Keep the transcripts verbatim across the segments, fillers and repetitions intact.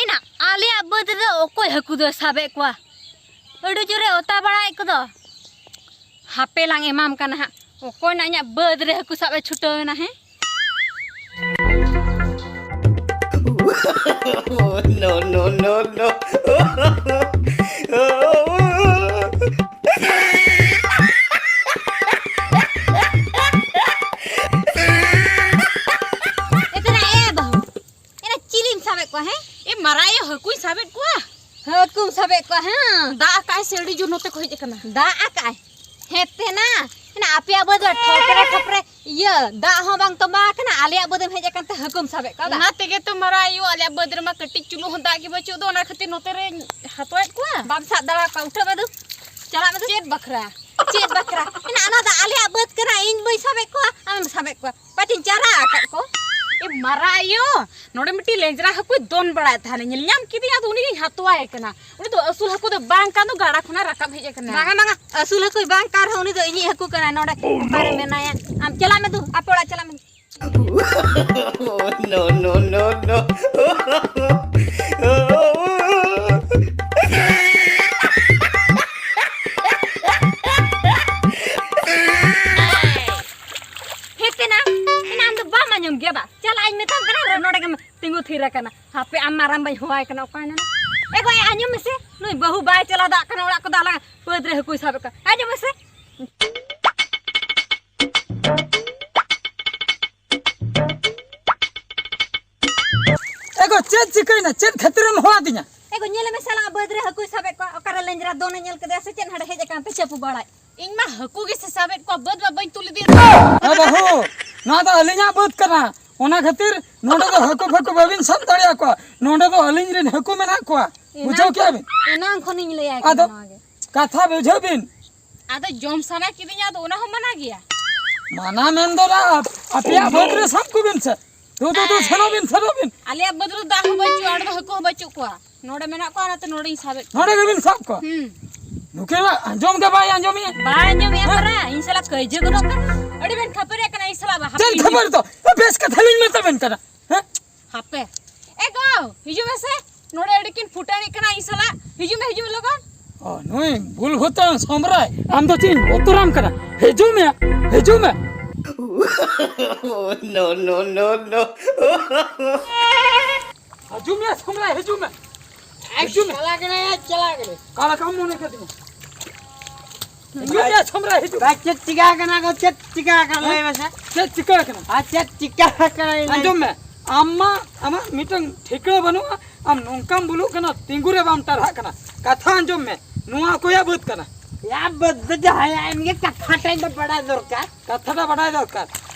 ᱮᱱᱟ ᱟᱞᱮᱭᱟᱜ ᱵᱟᱹᱫᱽ ᱨᱮᱫᱚ ᱚᱠᱚᱭ ᱦᱟᱹᱠᱩ ᱫᱚᱭ ᱥᱟᱵᱮᱫ ᱠᱚᱣᱟ? ᱟᱹᱰᱤ ᱡᱳᱨᱮ ᱚᱛᱟ ᱵᱟᱲᱟᱭᱮᱫ ᱠᱚᱫᱚ᱾ ᱦᱟᱯᱮ ᱞᱟᱝ ᱮᱢᱟᱢ ᱠᱟᱱᱟ ᱦᱟᱸᱜ, ᱚᱠᱚᱭ ᱱᱟ ᱤᱧᱟᱹᱜ ᱵᱟᱹᱫᱽ ᱨᱮ ᱦᱟᱹᱠᱩ ᱥᱟᱵ ᱮ ᱪᱷᱩᱴᱟᱹᱣ ᱮᱱᱟ ᱦᱮᱸ? No, no, no, no. ᱮᱛᱱᱟ ᱮ ᱵᱟᱹᱦᱩ, ᱮᱱᱟ ᱪᱤᱞᱤᱢ ᱥᱟᱵᱮᱫ ᱠᱚᱣᱟ ᱦᱮᱸ? ᱮ ᱢᱟᱨᱟᱭᱟ, ᱦᱟᱹᱠᱩᱧ ᱥᱟᱵᱮᱫ ᱠᱚᱣᱟ᱾ ᱦᱟᱹᱠᱩᱢ ᱥᱟᱵᱮᱫ ᱠᱚᱣᱟ ᱦᱮᱸ? ᱫᱟᱜ ᱟᱠᱟᱜᱼᱟᱭ ᱥᱮ ᱟᱹᱰᱤ ᱡᱳᱨ ᱱᱚᱛᱮ ᱠᱚ ᱦᱮᱡ ᱟᱠᱟᱱᱟ᱾ ᱫᱟᱜ ᱟᱠᱟᱜᱼᱟᱭ? ᱦᱮᱸ ᱛᱮᱱᱟ, ᱮᱱᱟ ᱟᱯᱮᱭᱟᱜ ᱵᱟᱹᱫᱽ ᱨᱮ ᱴᱷᱚᱯᱨᱮ ᱴᱷᱚᱯᱨᱮ ᱤᱭᱟᱹ ᱫᱟᱜ ᱦᱚᱸ ᱵᱟᱝ ᱛᱚᱸᱵᱟ ᱟᱠᱟᱱᱟ, ᱟᱞᱮᱭᱟᱜ ᱵᱟᱹᱫᱽ ᱮᱢ ᱦᱮᱡ ᱟᱠᱟᱱ ᱛᱮ ᱦᱟᱹᱠᱩᱢ ᱥᱟᱵᱮᱫ ᱠᱚᱣᱟ ᱵᱟᱝ? ᱚᱱᱟ ᱛᱮᱜᱮ ᱛᱚ ᱢᱟᱨᱟᱭᱟ ᱟᱭᱳ, ᱟᱞᱮᱭᱟᱜ ᱵᱟᱹᱫᱽ ᱨᱮᱢᱟ ᱠᱟᱹᱴᱤᱡ ᱪᱩᱞᱩ ᱦᱚᱸ ᱫᱟᱜ ᱜᱮ ᱵᱟᱹᱪᱩᱜ ᱫᱚ, ᱚᱱᱟ ᱠᱷᱟᱹᱛᱤᱨ ᱱᱚᱛᱮ ᱨᱮᱧ ᱦᱟᱛᱣᱮᱫ ᱠᱚᱣᱟ᱾ ᱵᱟᱢ ᱥᱟᱵ ᱫᱟᱲᱮ ᱠᱚᱣᱟ, ᱩᱴᱷᱟᱹᱜ ᱢᱮ ᱫᱩ, ᱪᱟᱞᱟᱜ ᱢᱮ ᱫᱩ᱾ ᱪᱮᱫ ᱵᱟᱠᱷᱨᱟ? ᱪᱮᱫ ᱵᱟᱠᱷᱨᱟ? ᱮᱱᱟ ᱚᱱᱟ ᱫᱚ ᱟᱞᱮᱭᱟᱜ ᱵᱟᱹᱫᱽ ᱠᱟᱱᱟ, ᱤᱧ ᱵᱟᱹᱧ ᱥᱟᱵᱮᱫ ᱠᱚᱣᱟ, ᱟᱢᱮᱢ ᱥᱟᱵᱮᱫ ᱠᱚᱣᱟ᱾ ᱯᱟᱪᱮᱧ ᱪᱟᱨᱟ ᱟᱠᱟᱫ ᱠᱚ᱾ ᱮ ᱢᱟᱨᱟ ᱟᱭᱳ, ᱱᱚᱰᱮ ᱢᱤᱫᱴᱤᱡ ᱞᱮᱸᱡᱽᱨᱟ ᱦᱟᱹᱠᱩᱭ ᱫᱚᱱ ᱵᱟᱲᱟᱭᱮᱫ ᱛᱟᱦᱮᱱᱟ, ᱧᱮᱞ ᱧᱟᱢ ᱠᱮᱫᱮᱭᱟ, ᱟᱫᱚ ᱩᱱᱤᱜᱤᱧ ᱦᱟᱛᱣᱟᱭ ᱠᱟᱱᱟ᱾ ᱩᱱᱤ ᱫᱚ ᱟᱹᱥᱩᱞ ᱦᱟᱹᱠᱩ ᱫᱚ ᱵᱟᱝ ᱠᱟᱱ ᱫᱚ, ᱜᱟᱰᱟ ᱠᱷᱚᱱᱟᱜ ᱨᱟᱠᱟᱵ ᱦᱮᱡ ᱟᱠᱟᱱᱟ᱾ ᱵᱟᱝᱟ, ᱵᱟᱝᱟ, ᱟᱹᱥᱩᱞ ᱦᱟᱹᱠᱩᱭ ᱵᱟᱝ ᱠᱟᱱ ᱨᱮᱦᱚᱸ ᱩᱱᱤ ᱫᱚ ᱤᱧᱤᱡ ᱦᱟᱹᱠᱩ ᱠᱟᱱᱟᱭ᱾ ᱱᱚᱰᱮ ᱚᱠᱟᱨᱮ ᱢᱮᱱᱟᱭᱟ? ᱟᱢ ᱪᱟᱞᱟᱜ ᱢᱮ ᱫᱩ, ᱟᱯᱮ ᱚᱲᱟᱜ ᱪᱟᱞᱟᱜ ᱢᱮ᱾ No, no, no, no. ᱦᱮᱸ ᱛᱮᱱᱟ, ᱮᱱᱟ ᱟᱢ ᱫᱚ ᱵᱟᱢ ᱟᱸᱡᱚᱢ ᱜᱮᱭᱟ ᱵᱟ? ᱪᱟᱞᱟᱜ ᱤᱧ ᱢᱮᱛᱟᱢ ᱠᱟᱱᱟ, ᱟᱨ ᱱᱚᱰᱮ ᱜᱮᱢ ᱛᱤᱸᱜᱩ ᱛᱷᱤᱨ ᱟᱠᱟᱱᱟ᱾ ᱦᱟᱯᱮ ᱟᱢ ᱢᱟᱨᱟᱝ ᱵᱟᱹᱧ ᱦᱚᱦᱚᱣᱟᱭ ᱠᱟᱱᱟ, ᱚᱠᱟᱭ ᱱᱟ? ᱮ ᱜᱚᱭ, ᱟᱸᱡᱚᱢ ᱢᱮᱥᱮ, ᱱᱩᱭ ᱵᱟᱹᱦᱩ ᱵᱟᱭ ᱪᱟᱞᱟᱣ ᱫᱟᱲᱮᱭᱟᱜ ᱠᱟᱱᱟ ᱚᱲᱟᱜ ᱠᱚ, ᱫᱟᱞᱟᱝ ᱵᱟᱹᱫᱽ ᱨᱮ ᱦᱟᱹᱠᱩᱭ ᱥᱟᱵᱮᱫ ᱠᱚᱣᱟ᱾ ᱟᱸᱡᱚᱢ ᱢᱮᱥᱮ᱾ ᱮ ᱜᱚ, ᱪᱮᱫ ᱪᱤᱠᱟᱹᱭᱮᱱᱟ? ᱪᱮᱫ ᱠᱷᱟᱹᱛᱤᱨᱮᱢ ᱦᱚᱦᱚ ᱟᱹᱫᱤᱧᱟ? ᱮ ᱜᱚ, ᱧᱮᱞ ᱢᱮ ᱥᱟᱞᱟ, ᱵᱟᱹᱫᱽ ᱨᱮ ᱦᱟᱹᱠᱩᱭ ᱥᱟᱵᱮᱫ ᱠᱚᱣᱟ᱾ ᱚᱠᱟᱨᱮ ᱞᱮᱸᱡᱽᱨᱟ ᱫᱚᱱᱮ ᱧᱮᱞ ᱠᱮᱫᱮᱭᱟ ᱥᱮ ᱪᱮᱫ? ᱦᱟᱸᱰᱮ ᱦᱮᱡ ᱟᱠᱟᱱ ᱛᱮ ᱪᱟᱯᱩ ᱵᱟᱲᱟᱭ᱾ ᱤᱧ ᱢᱟ ᱦᱟᱹᱠᱩ ᱜᱮᱥᱮ ᱥᱟᱵᱮᱫ ᱠᱚᱣᱟ, ᱵᱟᱹᱫᱽ ᱢᱟ ᱵᱟᱹᱧ ᱛᱩᱞ ᱤᱫᱤᱭᱮᱫ ᱠᱚᱣᱟ᱾ ᱮ ᱵᱟᱹᱦᱩ, ᱱᱚᱣᱟ ᱫᱚ ᱟᱹᱞᱤᱧᱟᱜ ᱵᱟᱹᱫᱽ ᱠᱟᱱᱟ, ᱚᱱᱟ ᱠᱷᱟᱹᱛᱤᱨ ᱱᱚᱰᱮ ᱫᱚ ᱦᱟᱹᱠᱩ ᱯᱷᱟᱹᱠᱩ ᱵᱟᱹᱵᱤᱱ ᱥᱟᱵ ᱫᱟᱲᱮᱭᱟᱠᱚᱣᱟ᱾ ᱱᱚᱰᱮ ᱫᱚ ᱟᱹᱞᱤᱧ ᱨᱮᱱ ᱦᱟᱹᱠᱩ ᱢᱮᱱᱟᱜ ᱠᱚᱣᱟ, ᱵᱩᱡᱷᱟᱹᱣ ᱠᱮᱜᱼᱟ ᱵᱤᱱ? ᱮᱱᱟᱝ ᱠᱷᱚᱱᱤᱧ ᱞᱟᱹᱭᱟᱭ ᱠᱟᱱᱟ ᱟᱫᱚ ᱱᱚᱣᱟ ᱜᱮ᱾ ᱠᱟᱛᱷᱟ ᱵᱩᱡᱷᱟᱹᱣ ᱵᱤᱱ᱾ ᱟᱫᱚ ᱡᱚᱢ ᱥᱟᱱᱟ ᱠᱤᱫᱤᱧᱟ, ᱟᱫᱚ ᱚᱱᱟ ᱦᱚᱸ ᱢᱟᱱᱟ ᱜᱮᱭᱟ? ᱢᱟᱱᱟ ᱢᱮᱱ ᱫᱚ ᱱᱟ, ᱟᱯ-, ᱟᱯᱮᱭᱟᱜ ᱵᱟᱹᱫᱽ ᱨᱮ ᱥᱟᱵ ᱠᱚᱵᱤᱱ ᱥᱮ᱾ ᱛᱩ, ᱛᱩ, ᱛᱩ, ᱥᱮᱱᱚᱜ ᱵᱤᱱ, ᱥᱮᱱᱚᱜ ᱵᱤᱱ᱾ ᱟᱞᱮᱭᱟᱜ ᱵᱟᱹᱫᱽ ᱨᱮ ᱫᱟᱜ ᱦᱚᱸ ᱵᱟᱹᱪᱩᱜᱼᱟ, ᱚᱸᱰᱮ ᱫᱚ ᱦᱟᱹᱠᱩ ᱦᱚᱸ ᱵᱟᱹᱪᱩᱜ ᱠᱚᱣᱟ᱾ ᱱᱚᱰᱮ ᱢᱮᱱᱟᱜ ᱠᱚᱣᱟ, ᱚᱱᱟᱛᱮ ᱱᱚᱰᱮᱧ ᱥᱟᱵᱮᱫ ᱠᱚᱣᱟ᱾ ᱱᱚᱰᱮ ᱜᱮᱵᱤᱱ ᱥᱟᱵ ᱠᱚᱣᱟ? ᱦᱩᱸ᱾ ᱱᱩᱠᱤᱱ ᱢᱟ ᱟᱸᱡᱚᱢ ᱜᱮ ᱵᱟᱭ ᱟᱸᱡᱚᱢᱮᱜᱼᱟ᱾ ᱵᱟᱭ ᱟᱸᱡᱚᱢᱮᱜᱼᱟ ᱦᱮᱸ? ᱯᱟᱨᱟ, ᱤᱧ ᱥᱟᱞᱟᱜ ᱠᱟᱹᱭᱡᱟᱹ ᱜᱚᱫᱚᱜ ᱠᱟᱱᱟ᱾ ᱟᱹᱰᱤ ᱵᱮᱱ ᱠᱷᱟᱹᱯᱟᱹᱨᱤᱭᱟᱜ ᱠᱟᱱᱟ ᱤᱧ ᱥᱟᱞᱟᱜ, ᱦᱟᱯᱮ ᱪᱮᱫ ᱤᱧ ᱠᱷᱟᱹᱯᱟᱹᱨᱤ ᱫᱚ? ᱵᱮᱥ ᱠᱟᱛᱷᱟ ᱞᱤᱧ ᱢᱮᱛᱟ ᱵᱮᱱ ᱠᱟᱱᱟ᱾ ᱦᱮᱸ? ᱦᱟᱯᱮ᱾ ᱮ ᱜᱚ, ᱦᱤᱡᱩᱜ ᱢᱮᱥᱮ᱾ ᱱᱚᱰᱮ ᱟᱹᱰᱤ ᱠᱤᱱ ᱯᱷᱩᱴᱟᱹᱱᱤᱜ ᱠᱟᱱᱟ ᱤᱧ ᱥᱟᱞᱟᱜ᱾ ᱦᱤᱡᱩᱜ ᱢᱮ, ᱦᱤᱡᱩᱜ ᱢᱮ ᱞᱚᱜᱚᱱ᱾ ᱚ, ᱱᱩᱭ ᱵᱩᱞ ᱵᱷᱩᱛᱟᱝ ᱥᱚᱢᱨᱟᱭ, ᱟᱢ ᱫᱚ ᱪᱮᱫ ᱤᱧ ᱵᱚᱛᱚᱨᱟᱢ ᱠᱟᱱᱟ? ᱦᱤᱡᱩᱜ ᱢᱮ, ᱦᱤᱡᱩᱜ ᱢᱮ᱾ No, no, no, no. ᱦᱤᱡᱩᱜ ᱢᱮ ᱥᱚᱢᱨᱟᱭ, ᱦᱤᱡᱩᱜ ᱢᱮ᱾ ᱦᱤᱡᱩᱜ ᱢᱮ᱾ ᱪᱟᱞᱟᱜ ᱠᱟᱱᱟᱭ, ᱪᱟᱞᱟᱜ ᱠᱟᱱᱟᱭ᱾ ᱠᱟᱞᱟ ᱠᱟᱢ ᱢᱚᱱᱮ ᱠᱟᱫᱤᱧᱟ᱾ ᱦᱤᱡᱩᱜ ᱢᱮ ᱥᱚᱢᱨᱟᱭ, ᱦᱤᱡᱩᱜ ᱢᱮ᱾ ᱵᱟᱭ, ᱪᱮᱫ ᱪᱤᱠᱟ ᱟᱠᱟᱱᱟ ᱜᱚ? ᱪᱮᱫ ᱪᱤᱠᱟ ᱟᱠᱟᱱᱟ? ᱦᱮᱸ? ᱞᱟᱹᱭ ᱢᱮᱥᱮ᱾ ᱪᱮᱫ ᱪᱤᱠᱟ ᱟᱠᱟᱱᱟ? ᱟᱨ ᱪᱮᱫ ᱪᱤᱠᱟ ᱟᱠᱟᱱᱟ? ᱟᱸᱡᱚᱢ ᱢᱮ, ᱟᱢ ᱢᱟ, ᱟᱢᱟᱜ ᱢᱤᱫᱴᱟᱝ ᱴᱷᱤᱠᱟᱹ ᱵᱟᱹᱱᱩᱜᱼᱟ᱾ ᱟᱢ ᱱᱚᱝᱠᱟᱢ ᱵᱩᱞᱩᱜ ᱠᱟᱱᱟ, ᱛᱤᱸᱜᱩ ᱨᱮ ᱵᱟᱢ ᱴᱟᱨᱦᱟᱜ ᱠᱟᱱᱟ᱾ ᱠᱟᱛᱷᱟ ᱟᱸᱡᱚᱢ ᱢᱮ, ᱱᱚᱣᱟ ᱚᱠᱚᱭᱟᱜ ᱵᱟᱹᱫᱽ ᱠᱟᱱᱟ? ᱭᱟ, ᱵᱟᱹᱫᱽ ᱫᱚ ᱡᱟᱦᱟᱸᱭᱟᱜ ᱮᱱ ᱜᱮ, ᱠᱟᱛᱷᱟ ᱴᱟᱜ ᱫᱚ ᱵᱟᱲᱟᱭ ᱫᱚᱨᱠᱟᱨ᱾ ᱠᱟᱛᱷᱟ ᱴᱟᱜ ᱵᱟᱰᱟᱭ ᱫᱚᱨᱠᱟᱨ᱾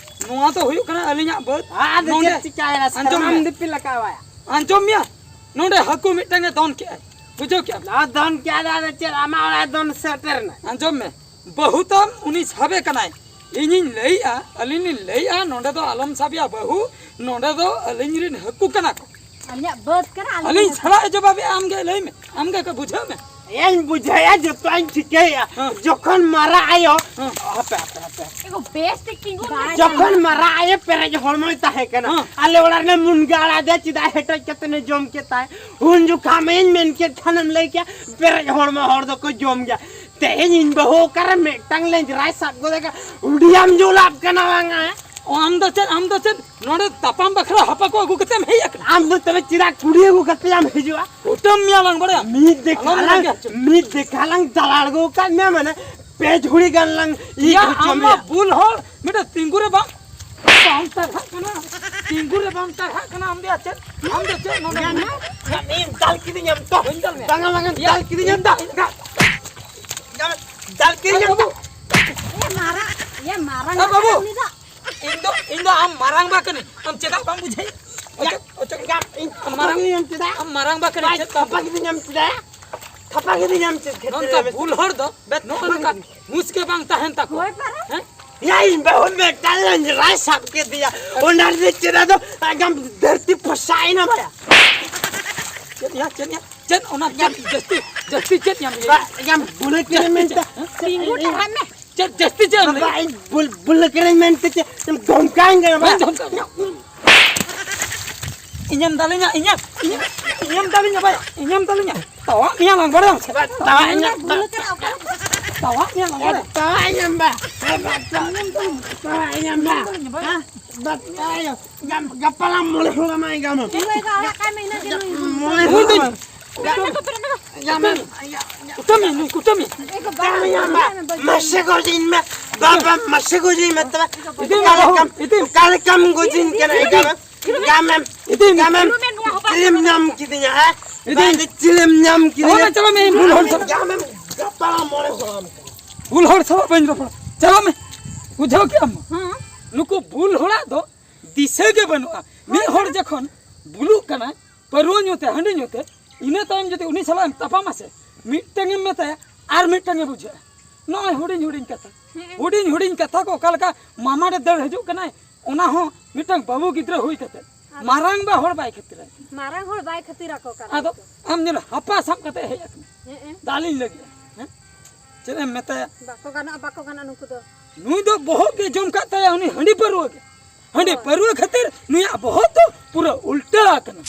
ᱱᱚᱣᱟ ᱫᱚ ᱦᱩᱭᱩᱜ ᱠᱟᱱᱟ ᱟᱹᱞᱤᱧᱟᱜ ᱵᱟᱹᱫᱽ᱾ ᱟᱫᱚ ᱱᱚᱰᱮ ᱪᱮᱫ ᱪᱤᱠᱟᱹᱭᱮᱱᱟ? ᱟᱸᱡᱚᱢ ᱥᱮᱨᱢᱟᱢ ᱢᱮ᱾ ᱫᱤᱯᱤᱞ ᱟᱠᱟᱫ ᱵᱟᱭᱟ᱾ ᱟᱸᱡᱚᱢ ᱢᱮᱭᱟ, ᱱᱚᱰᱮ ᱦᱟᱹᱠᱩ ᱢᱤᱫᱴᱟᱝ ᱮ ᱫᱚᱱ ᱠᱮᱜᱼᱟᱭ, ᱵᱩᱡᱷᱟᱹᱣ ᱠᱮᱜᱼᱟᱢ? ᱱᱚᱣᱟ ᱫᱚᱱ ᱠᱮᱜᱼᱟ, ᱟᱫᱚ ᱪᱮᱫ ᱟᱢᱟᱜ ᱚᱲᱟᱜ ᱫᱚᱱ ᱥᱮᱴᱮᱨ ᱮᱱᱟ? ᱟᱸᱡᱚᱢ ᱢᱮ, ᱵᱟᱹᱦᱩ ᱛᱟᱢ ᱩᱱᱤ ᱥᱟᱵᱮ ᱠᱟᱱᱟᱭ, ᱤᱧᱤᱧ ᱞᱟᱹᱭᱮᱜᱼᱟ, ᱟᱹᱞᱤᱧ ᱞᱤᱧ ᱞᱟᱹᱭᱮᱜᱼᱟ, ᱱᱚᱰᱮ ᱫᱚ ᱟᱞᱚᱢ ᱥᱟᱵᱮᱭᱟ ᱵᱟᱹᱦᱩ, ᱱᱚᱰᱮ ᱫᱚ ᱟᱹᱞᱤᱧ ᱨᱤᱱ ᱦᱟᱹᱠᱩ ᱠᱟᱱᱟ ᱠᱚ᱾ ᱟᱞᱮᱭᱟᱜ ᱵᱟᱹᱫᱽ ᱠᱟᱱᱟ, ᱟᱞᱮ ᱟᱹᱞᱤᱧ ᱵᱟᱹᱫᱽ᱾ ᱥᱟᱞᱟᱜ ᱮ ᱡᱚᱵᱟᱵᱮᱜᱼᱟ, ᱟᱢ ᱜᱮ ᱞᱟᱹᱭ ᱢᱮ, ᱟᱢ ᱜᱮ ᱠᱚ ᱵᱩᱡᱷᱟᱹᱣ ᱢᱮ᱾ ᱤᱧ ᱵᱩᱡᱷᱟᱹᱣᱮᱜᱼᱟ, ᱡᱚᱛᱚᱧ ᱴᱷᱤᱠᱟᱹᱭᱮᱜᱼᱟ᱾ ᱦᱮᱸ᱾ ᱡᱚᱠᱷᱚᱱ ᱢᱟᱨᱟᱜ ᱟᱭᱳ, ᱦᱮᱸ᱾ ᱦᱟᱯᱮ, ᱦᱟᱯᱮ, ᱦᱟᱯᱮ᱾ ᱮᱜᱳ, ᱵᱮᱥ ᱴᱷᱤᱠ ᱛᱤᱸᱜᱩ ᱢᱮ᱾ ᱡᱚᱠᱷᱚᱱ ᱢᱟᱨᱟᱜ ᱟᱭᱳ ᱯᱮᱨᱮᱡ ᱦᱚᱲᱢᱚᱭ ᱛᱟᱦᱮᱸ ᱠᱟᱱᱟ, ᱦᱮᱸ᱾ ᱟᱞᱮ ᱚᱲᱟᱜ ᱨᱮ ᱢᱩᱱᱜᱟᱹ ᱟᱲᱟᱜ ᱫᱮ ᱪᱮᱫᱟᱜ ᱦᱮᱴᱮᱡ ᱠᱟᱛᱮ ᱮ ᱡᱚᱢ ᱠᱮᱫ ᱛᱟᱭ? ᱩᱱ ᱡᱚᱠᱷᱟᱜ ᱢᱟᱧ ᱢᱮᱱ ᱠᱮᱫ ᱠᱷᱟᱱᱮᱢ ᱞᱟᱹᱭ ᱠᱮᱭᱟ, ᱯᱮᱨᱮᱡ ᱦᱚᱲᱢᱚ ᱦᱚᱲ ᱫᱚᱠᱚ ᱡᱚᱢ ᱜᱮᱭᱟ᱾ ᱛᱮᱦᱮᱧ ᱤᱧ ᱵᱟᱹᱦᱩ ᱚᱠᱟᱨᱮ ᱢᱤᱫᱴᱟᱝ ᱞᱮᱸᱡᱽᱨᱟᱭ ᱥᱟᱵ ᱜᱚᱫ ᱟᱠᱟᱫ, ᱩᱰᱤᱭᱟᱢ ᱡᱩᱞᱟᱯ ᱠᱟᱱᱟ ᱵᱟᱝᱟ? ᱚ, ᱟᱢ ᱫᱚ ᱪᱮᱫ, ᱟᱢ ᱫᱚ ᱪᱮᱫ ᱱᱚᱰᱮ ᱛᱟᱯᱟᱢ ᱵᱟᱠᱷᱨᱟ ᱦᱟᱯᱟ ᱠᱚ ᱟᱹᱜᱩ ᱠᱟᱛᱮᱢ ᱦᱮᱡ ᱟᱠᱟᱱᱟ? ᱟᱢ ᱫᱚ ᱛᱚᱵᱮ ᱪᱮᱫᱟᱜ ᱠᱩᱲᱤ ᱟᱹᱜᱩ ᱠᱟᱛᱮ ᱟᱢ ᱦᱤᱡᱩᱜᱼᱟ? ᱠᱩᱴᱟᱹᱢ ᱢᱮᱭᱟ ᱞᱟᱝ, ᱵᱟᱲᱟᱭᱟᱢ? ᱢᱤᱫ ᱫᱮᱠᱷᱟ ᱟᱞᱚᱢ ᱞᱟᱝ, ᱞᱟᱸᱜᱟ ᱦᱚᱪᱚ᱾ ᱢᱤᱫ ᱫᱮᱠᱷᱟ ᱞᱟᱝ ᱪᱟᱞᱟᱣ ᱟᱬᱜᱚ ᱟᱠᱟᱫ ᱢᱮᱭᱟ, ᱢᱟᱱᱮ ᱯᱮ ᱡᱷᱩᱲᱤ ᱜᱟᱱ ᱞᱟᱝ ᱤᱭᱟᱹ ᱭᱟ, ᱦᱚᱪᱚ ᱟᱢ ᱢᱟ ᱢᱮᱭᱟ᱾ ᱵᱩᱞ ᱦᱚᱲ, ᱢᱤᱫᱴᱮᱱ ᱛᱤᱸᱜᱩ ᱨᱮ ᱵᱟᱢ, ᱵᱟᱢ ᱴᱟᱨᱦᱟᱜ ᱠᱟᱱᱟ, ᱛᱤᱸᱜᱩ ᱨᱮ ᱵᱟᱢ ᱴᱟᱨᱦᱟᱜ ᱠᱟᱱᱟ, ᱟᱢ ᱫᱚ ᱪᱮᱫ, ᱟᱢ ᱫᱚ ᱪᱮᱫ ᱱᱚᱰᱮ ᱢᱮᱱᱟᱜ ᱢᱮᱭᱟ? ᱤᱧ ᱫᱟᱞ ᱠᱤᱫᱤᱧᱟᱢ ᱛᱚ᱾ ᱵᱟᱹᱧ ᱫᱟᱞ ᱢᱮᱭᱟ᱾ ᱵᱟᱝᱟ, ᱵᱟᱝᱟ, ᱭᱟ᱾ ᱫᱟᱞ ᱠᱤᱫᱤᱧᱟᱢ ᱛᱚ᱾ ᱫᱟᱞ ᱠᱤᱫᱤᱧᱟᱢ ᱛᱚ᱾ ᱮ ᱢᱟᱨᱟᱝ, ᱮ ᱢᱟᱨᱟᱝ ᱮ ᱵᱟᱹᱵᱩ᱾ ᱩᱱᱤ ᱫᱚ᱾ ᱤᱧ ᱫᱚ, ᱤᱧ ᱫᱚ ᱟᱢ ᱢᱟᱨᱟᱝ ᱵᱟ ᱠᱟᱹᱱᱟᱹᱧ᱾ ᱟᱢ ᱪᱮᱫᱟᱜ ᱵᱟᱢ ᱵᱩᱡᱷᱟᱹᱣ? ᱚᱪᱚᱜ, ᱚᱪᱚᱜ᱾ ᱤᱧ ᱟᱢ ᱢᱟᱨᱟᱝ, ᱠᱷᱟᱯᱟ ᱠᱤᱫᱤᱧᱟᱢ ᱪᱮᱫᱟᱜ? ᱟᱢ ᱢᱟᱨᱟᱝ ᱵᱟ ᱠᱟᱹᱱᱟᱹᱧ, ᱵᱟᱭ ᱪᱮᱫ ᱵᱟᱢ ᱠᱷᱟᱯᱟ ᱵᱩᱡᱷᱟᱹᱣ? ᱠᱤᱫᱤᱧᱟᱢ ᱪᱮᱫᱟᱜ? ᱠᱷᱟᱯᱟ ᱠᱤᱫᱤᱧᱟᱢ ᱪᱮᱫ ᱠᱷᱟᱹᱛᱤᱨ ᱱᱚᱝᱠᱟ ᱮᱢ ᱵᱩᱞ ᱦᱚᱲ ᱫᱚ ᱵᱮᱥ ᱱᱚᱜᱼᱚ ᱱᱚᱝᱠᱟ ᱢᱩᱸᱡ ᱜᱮ ᱵᱟᱝ ᱛᱟᱦᱮᱱ ᱛᱟᱠᱚᱣᱟ᱾ ᱦᱳᱭ ᱯᱟᱨᱟ᱾ ᱦᱮᱸ? ᱭᱟ, ᱤᱧ ᱵᱟᱹᱦᱩ ᱢᱤᱫᱴᱟᱝ ᱞᱟᱧᱡᱽᱨᱟᱭ ᱥᱟᱵ ᱠᱮᱫᱮᱭᱟ᱾ ᱚᱱᱟ ᱨᱮ ᱪᱮᱫ ᱟᱫᱚ ᱟᱜᱟᱢ ᱫᱷᱟᱹᱨᱛᱤ ᱯᱚᱥᱟᱭᱮᱱᱟ ᱵᱟᱭᱟ? ᱪᱮᱫ ᱭᱟ, ᱪᱮᱫ ᱭᱟ? ᱪᱮᱫ ᱚᱱᱟ ᱪᱮᱫ ᱡᱟᱹᱥᱛᱤ, ᱡᱟᱹᱥᱛᱤ ᱪᱮᱫ ᱧᱟᱢ ᱭᱟ? ᱵᱟ, ᱟᱜᱟᱢ ᱵᱩᱞᱟᱹ ᱠᱮᱫᱮ ᱢᱮᱱᱛᱮ᱾ ᱛᱤᱸᱜᱩ ᱴᱟᱲᱟᱜ ᱢᱮ᱾ ᱪᱮᱫ ᱡᱟᱹᱥᱛᱤ ᱪᱮᱫ ᱮᱢ ᱵᱟᱵᱟ, ᱞᱟᱹᱭ? ᱤᱧ ᱵᱩᱞ-, ᱵᱩᱞᱟᱹ ᱠᱟᱹᱱᱟᱹᱧ ᱢᱮᱱᱛᱮ ᱪᱮᱫ ᱮᱢ ᱫᱷᱚᱢᱠᱟᱣᱤᱧ ᱠᱟᱱᱟ, ᱵᱟᱝ ᱵᱟᱝ? ᱫᱷᱚᱢᱠᱟᱣ᱾ ᱤᱧᱮᱢ ᱫᱟᱞᱤᱧᱟ, ᱤᱧᱮᱢ, ᱤᱧᱮᱢ, ᱤᱧᱮᱢ ᱫᱟᱞᱤᱧᱟ, ᱵᱟᱭᱟ, ᱤᱧᱮᱢ ᱫᱟᱞᱤᱧᱟ᱾ ᱛᱟᱣᱟᱜ ᱢᱮᱭᱟ ᱞᱟᱝ ᱵᱟᱲᱟᱭᱟᱢ ᱥᱮ? ᱵᱟ, ᱛᱟᱣᱟᱜ ᱤᱧᱟ, ᱵᱟ᱾ ᱛᱟᱣᱟᱜ ᱢᱮᱭᱟ ᱞᱟᱝ ᱵᱟᱲᱟᱭᱟᱢ᱾ ᱛᱟᱣᱟᱜ ᱤᱧᱟᱢ, ᱵᱟ᱾ ᱵᱟ, ᱛᱟᱣᱟᱜ ᱤᱧᱟᱢ, ᱵᱟ᱾ ᱦᱮᱸ? ᱵᱟ, ᱛᱟᱣᱟᱜ ᱤᱧᱟᱢ᱾ ᱜᱟᱯ-, ᱜᱟᱯᱟ ᱞᱟᱝ ᱢᱚᱬᱮ ᱦᱚᱲ ᱢᱟᱭ ᱜᱟᱢᱟᱢ᱾ ᱢᱚᱬᱮ ᱦᱚᱲ᱾ ᱩᱱᱤ ᱫᱚ ᱠᱩᱴᱟᱹᱢᱤ, ᱱᱩᱭ ᱠᱩᱴᱟᱹᱢᱤ᱾ ᱢᱟᱥᱮ ᱜᱚᱡᱤᱧ ᱢᱮ, ᱵᱟᱵᱟ, ᱢᱟᱥᱮ ᱜᱚᱡᱤᱧ ᱢᱮ, ᱛᱚᱵᱮ ᱤᱫᱤ ᱢᱮ, ᱚᱠᱟ ᱞᱮᱠᱟᱢ, ᱤᱫᱤ ᱢᱮ᱾ ᱚᱠᱟ ᱞᱮᱠᱟᱢ ᱜᱚᱡᱤᱧ ᱠᱟᱱᱟ, ᱤᱫᱤ ᱢᱮ᱾ ᱜᱟᱢᱮᱢ, ᱜᱟᱢᱮᱢ᱾ ᱤᱫᱤ ᱢᱮ᱾ ᱜᱟᱢᱮᱢ, ᱪᱤᱞᱤᱢ ᱧᱟᱢ ᱠᱤᱫᱤᱧᱟ, ᱦᱮᱸ? ᱤᱫᱤ ᱢᱮ᱾ ᱵᱟᱝ, ᱪᱤᱞᱤᱢ ᱧᱟᱢ ᱠᱤᱫᱤᱧᱟ? ᱚᱱᱟ ᱪᱟᱞᱟᱜ ᱢᱮ, ᱤᱧ ᱵᱩᱞ ᱦᱚᱲ ᱥᱟᱞᱟᱜ᱾ ᱜᱟᱢᱮᱢ ᱜᱟᱯᱟ ᱢᱚᱬᱮ ᱦᱚᱲᱟᱢ ᱠᱟᱱᱟ᱾ ᱵᱩᱞ ᱦᱚᱲ ᱥᱟᱞᱟᱜ ᱵᱟᱹᱧ ᱨᱚᱯᱚᱲᱟ᱾ ᱪᱟᱞᱟᱜ ᱢᱮ᱾ ᱵᱩᱡᱷᱟᱹᱣ ᱠᱮᱜ ᱟᱢ? ᱦᱮᱸ᱾ ᱱᱩᱠᱩ ᱵᱩᱞ ᱦᱚᱲᱟᱜ ᱫᱚ ᱫᱤᱥᱟᱹ ᱜᱮ ᱵᱟᱹᱱᱩᱜᱼᱟ᱾ ᱢᱤᱫ ᱦᱚᱲ ᱡᱚᱠᱷᱚᱱ ᱵᱩᱞᱩᱜ ᱠᱟᱱᱟᱭ, ᱯᱟᱹᱨᱣᱟᱹ ᱧᱩ ᱛᱮ, ᱦᱟᱺᱰᱤ ᱧᱩ ᱛᱮ, ᱤᱱᱟᱹ ᱛᱟᱭᱚᱢ ᱡᱩᱫᱤ ᱩᱱᱤ ᱥᱟᱞᱟᱜ ᱮᱢ ᱛᱟᱯᱟᱢᱟ ᱥᱮ, ᱢᱤᱫᱴᱟᱝ ᱮᱢ ᱢᱮᱛᱟᱭᱟ, ᱟᱨ ᱢᱤᱫᱴᱟᱝ ᱮ ᱵᱩᱡᱷᱟᱹᱜᱼᱟ᱾ ᱱᱚᱜᱼᱚᱭ ᱦᱩᱰᱤᱧ ᱦᱩᱰᱤᱧ ᱠᱟᱛᱷᱟ, ᱦᱮᱸ᱾ ᱦᱩᱰᱤᱧ ᱦᱩᱰᱤᱧ ᱠᱟᱛᱷᱟ ᱠᱚ ᱚᱠᱟ ᱞᱮᱠᱟ ᱢᱟᱢᱟ ᱨᱮ ᱫᱟᱹᱲ ᱦᱤᱡᱩᱜ ᱠᱟᱱᱟᱭ, ᱚᱱᱟ ᱦᱚᱸ ᱢᱤᱫᱴᱟᱝ ᱵᱟᱹᱵᱩ ᱜᱤᱫᱽᱨᱟᱹ ᱦᱩᱭ ᱠᱟᱛᱮ᱾ ᱟᱫᱚ ᱢᱟᱨᱟᱝ ᱵᱟ ᱦᱚᱲ ᱵᱟᱭ ᱠᱷᱟᱹᱛᱤᱨᱟᱭ ᱠᱟᱱᱟ᱾ ᱢᱟᱨᱟᱝ ᱦᱚᱲ ᱵᱟᱭ ᱠᱷᱟᱹᱛᱤᱨ ᱟᱠᱚ ᱠᱟᱱᱟ ᱟᱫᱚ ᱛᱚ᱾ ᱟᱢ ᱧᱮᱞ ᱦᱟᱯᱟ ᱥᱟᱵ ᱠᱟᱛᱮ ᱦᱮᱡ ᱟᱠᱟᱱᱟ᱾ ᱦᱮᱸ, ᱦᱮᱸ᱾ ᱫᱟᱞᱤᱧ ᱞᱟᱹᱜᱤᱫ, ᱦᱮᱸ? ᱪᱮᱫ ᱮᱢ ᱢᱮᱛᱟᱭᱟ? ᱵᱟᱠᱚ ᱜᱟᱱᱚᱜᱼᱟ, ᱵᱟᱠᱚ ᱜᱟᱱᱚᱜᱼᱟ ᱱᱩᱠᱩ ᱫᱚ᱾ ᱱᱩᱭ ᱫᱚ ᱵᱚᱦᱚᱜ ᱜᱮ ᱡᱚᱢ ᱠᱟᱜ ᱛᱟᱭᱟ, ᱩᱱᱤ ᱦᱟᱺᱰᱤ ᱯᱟᱹᱨᱣᱟᱹ ᱜᱮ᱾ ᱦᱟᱺᱰᱤ ᱦᱳᱭ᱾ ᱯᱟᱹᱨᱣᱟᱹ ᱠᱷᱟᱹᱛᱤᱨ ᱱᱩᱭᱟᱜ ᱵᱚᱦᱚᱜ ᱫᱚ ᱯᱩᱨᱟᱹ ᱩᱞᱴᱟᱹ ᱟᱠᱟᱱᱟ᱾